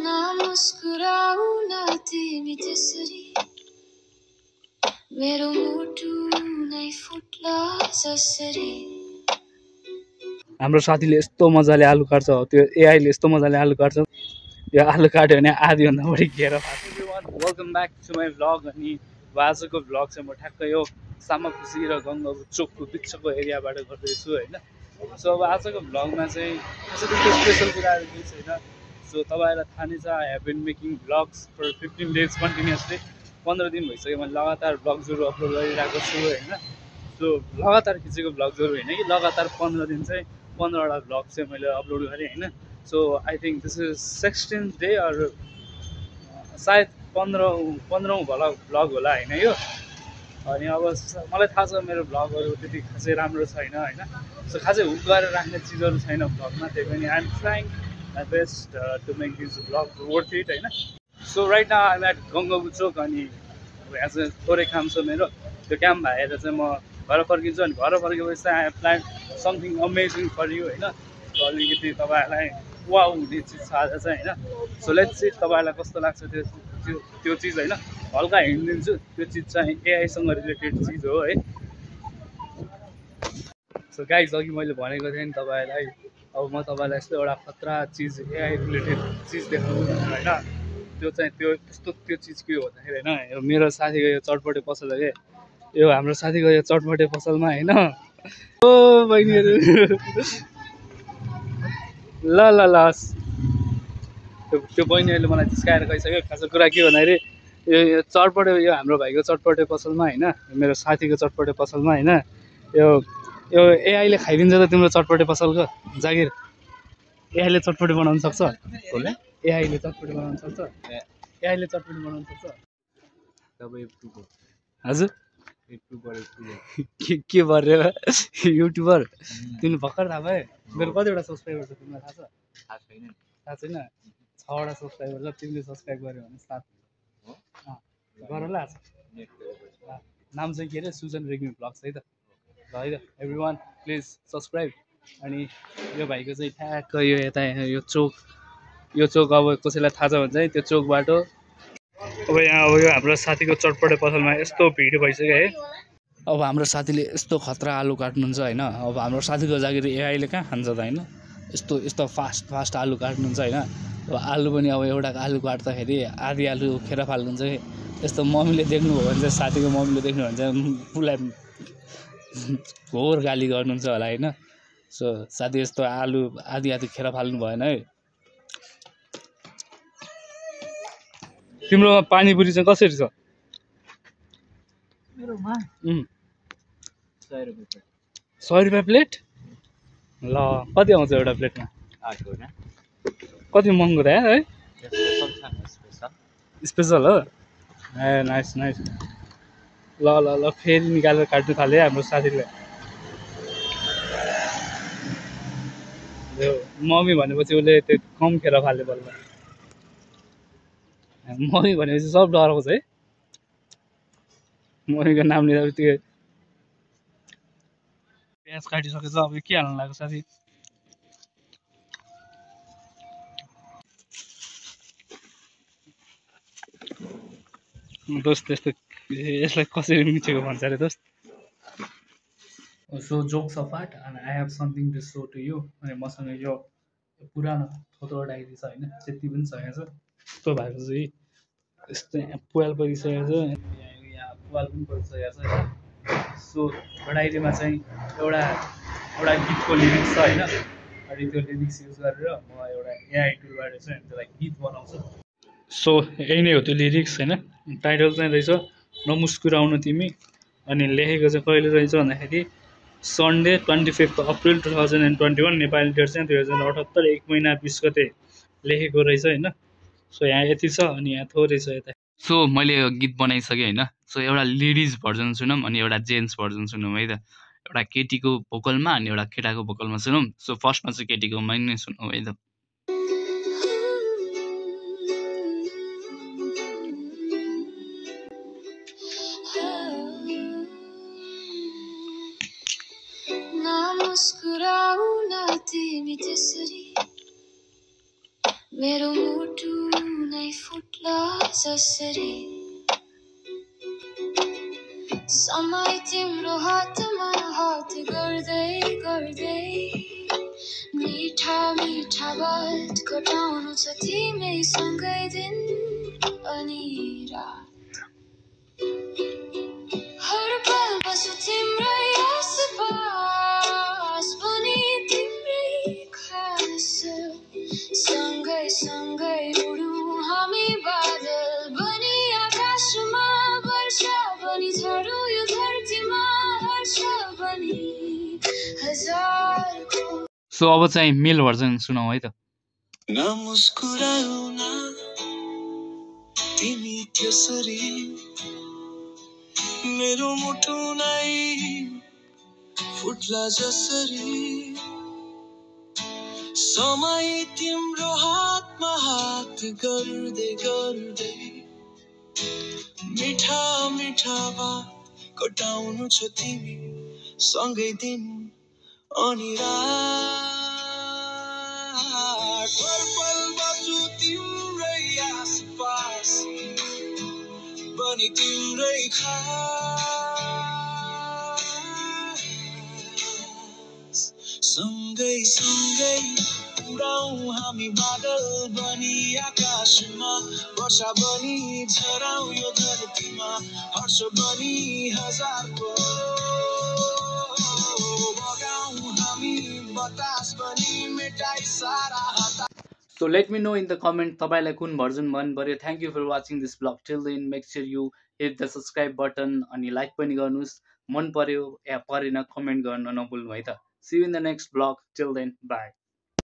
ना मुस्कुराऊ ना तिमी त्यसरी मेरो मुटु नै फुट्ला जसरी। हाम्रो साथीले यस्तो मजाले आलु काट्छ, त्यो एआईले यस्तो मजाले आलु काट्छ, यो आलु काट्यो भने आधीभन्दा बढी घेर फाल्छ। Welcome back to my vlog. अनि आजको भ्लग चाहिँ म ठ्याक्कै यो सामाखुसी र गङ्गाको चोकको बिचको एरियाबाट गर्दैछु होइन। सो अब आजको भ्लगमा चाहिँ त्यस्तो स्पेसल कुराहरू केही छैन। सो तपाईँहरूलाई थाहा नै छ, I have been making vlogs for 15 days continuously. 15 दिन भइसक्यो मैले लगातार भ्लग्सहरू अपलोड गरिरहेको छु होइन। सो लगातार खिचेको भ्लग्सहरू होइन कि लगातार 15 दिन चाहिँ 15वटा भ्लग चाहिँ मैले अपलोड गरेँ होइन। So I think this is 16th day अरू सायद 15औँ भ्लग होला होइन यो। अनि अब मलाई थाहा छ मेरो भ्लगहरू त्यति खासै राम्रो छैन होइन। सो खासै हुक गरेर राख्ने चिजहरू छैन भ्लगमा, त्यही पनि I am trying my best to make this vlog worth it होइन। So right now I am at Gangabu Chowk. अनि यहाँ चाहिँ थोरै काम छ मेरो, त्यो काम भएर चाहिँ म घर फर्किन्छु। अनि घर फर्केपछि चाहिँ I have plan something amazing for you होइन। सो अलिकति तपाईँहरूलाई वाउ हुने चिज छ आज चाहिँ होइन। सो लेट्स सी तपाईँहरूलाई कस्तो लाग्छ त्यो चिज होइन। हल्का हिँडिदिन्छु, त्यो चिज चाहिँ एआईसँग रिलेटेड चिज हो है। सो गाइज अघि मैले भनेको थिएँ नि तपाईँहरूलाई, अब म तपाईँलाई यस्तो एउटा खतरा चिज एआई रिलेटेड चिज देखाउनु होइन। त्यो चाहिँ त्यो चिज के हो भन्दाखेरि होइन, यो मेरो साथीको यो चटपटे पसल हो कि, यो हाम्रो साथीको यो चटपटे पसलमा होइन। ओ बहिनीहरू ल ल ल त्यो बहिनीहरूले मलाई जिस्काएर गइसक्यो। खासै कुरा के भन्दाखेरि यो चटपटे, यो हाम्रो भाइको चटपटे पसलमा होइन, मेरो साथीको चटपटे पसलमा होइन, यो एआईले खाइदिन्छ त तिम्रो चटपटे पसलको जागिर। एआईले चटपटे बनाउन सक्छ, एआईले चटपटे बनाउन सक्छ, एआईले चटपटे बनाउन सक्छ। हजुर के भरेर युट्युबर तिमीले भर्खर थाहा पाएँ। मेरो कतिवटा सब्सक्राइबर छ तिमीलाई थाहा छ? थाहा छैन। 6वटा सब्सक्राइबर छ, तिमीले सब्सक्राइब गर्यो भने 7 गर ल। नाम चाहिँ के अरे, सुजन रेग्मी भ्लग्स है त। ल है त एभ्री वान प्लिज सब्सक्राइब। अनि यो भाइको चाहिँ ठ्याक्क यो यता यो चोक अब कसैलाई थाहा छ भने चाहिँ त्यो चोक बाटो अब यहाँ अब यो हाम्रो साथीको चटपटे पसलमा यस्तो भिड भइसक्यो है। अब हाम्रो साथीले यस्तो खतरा आलु काट्नुहुन्छ होइन। अब हाम्रो साथीको जागिर एआईले कहाँ खान्छ त होइन। यस्तो फास्ट आलु काट्नुहुन्छ होइन। अब आलु पनि अब एउटा आलु काट्दाखेरि आधी आलु खेर फाल्नुहुन्छ कि। यस्तो मम्मीले देख्नुभयो भने चाहिँ, साथीको मम्मीले देख्नु भने चाहिँ उसलाई घोर गाली गर्नुहुन्छ होला होइन। सो साथी यस्तो आलु आधी खेर फाल्नु भएन है। तिम्रोमा पानीपुरी चाहिँ कसरी छ? मेरोमा 100 रुपियाँ प्लेट। ल कति आउँछ एउटा प्लेटमा? 8 हो। कति महँगो त है? स्पेसल हो। A nice nice. ल फेरि निकालेर काट्नु थाल्यो है हाम्रो साथीले। मम्मी भनेपछि उसले त्यो कम खेर फाल्यो बल्ल। मम्मी भनेपछि सब डराउँछ है। मम्मीको नाम लिँदा बित्तिकै प्याज काटिसकेछ। अब के हाल्नु लाग्यो साथी? दोस्त त्यस्तो यसलाई कसरी मिचेको भन्छ अरे दोस्त। So jokes apart and I have something to show to you. अनि मसँग यो पुरानो थोत्रो डायरी छ होइन, त्यति पनि सकेको छ। यस्तो भएको चाहिँ यस्तो यहाँ पुवाल परिसकेको छ, यहाँ पुवाल पनि परिसकेको छ। सो डायरीमा चाहिँ एउटा गीतको लिरिक्स छ होइन। अनि त्यो लिरिक्स युज गरेर म एउटा एआई टुलबाट चाहिँ त्यसलाई गीत बनाउँछु। सो यही नै हो त्यो लिरिक्स होइन। टाइटल चाहिँ रहेछ नमुस्कुराउनु तिमी। अनि लेखेको चाहिँ कहिले रहेछ भन्दाखेरि सन्डे 25 अप्रिल 2021, नेपाली डेट चाहिँ 2078, 1 महिना 20 गते लेखेको रहेछ होइन। सो यहाँ यति छ अनि यहाँ थोरै छ यता। सो मैले यो गीत बनाइसकेँ होइन। सो एउटा लेडिज भर्जन सुनौँ अनि एउटा जेन्ट्स भर्जन सुनौँ है त। एउटा केटीको भोकलमा अनि एउटा केटाको भोकलमा सुनौँ। सो फर्स्टमा चाहिँ केटीकोमा नै सुनौँ है त। मुस्कुराऊ न तिमी त्यसरी मेरो मुटु नै फुट्ला जसरी समय तिम्रो हातमा हात गर्दै गर्दै मीठा मीठा बात कटाउनु छ तिमीसँगै दिन अनि रात हर पल बसु तिम्रै आसपास पनि तिम्रै खास सँगै सँगै उडौँ हामी बादल बनी आकाशमा वर्षा बनी झरौँ यो धरतीमा हर्ष बनी हजारको सो अब चाहिँ मेल भर्जन सुनाऊ है त नमुस्कुराऊ न तिमी त्यसरी मेरो मुटु नै फुट्ला जसरी समय तिम्रो हातमा हात गर्दै गर्दै मिठा मिठा बात कटाउनु छ तिमी सँगै दिन अनि रात हर पल बसु तिम्रै आसपास बनी तिम्रै खास सँगै सँगै उडाउँ हामी बादल बनी आकाशमा वर्षा बनी झराउँ यो धरतीमा हर्ष बनी हजारको बगाउँ हामी बतास बनी मेटाई सारा हतार So let me know in the comment तपाईलाई कुन भर्जन मन पर्यो. Thank you for watching this vlog till then. Make sure you hit the subscribe button अनि like पनि गर्नुस्. मन पर्यो या परेन कमेन्ट गर्न नभुल्नु है त. See you in the next vlog. Till then, bye.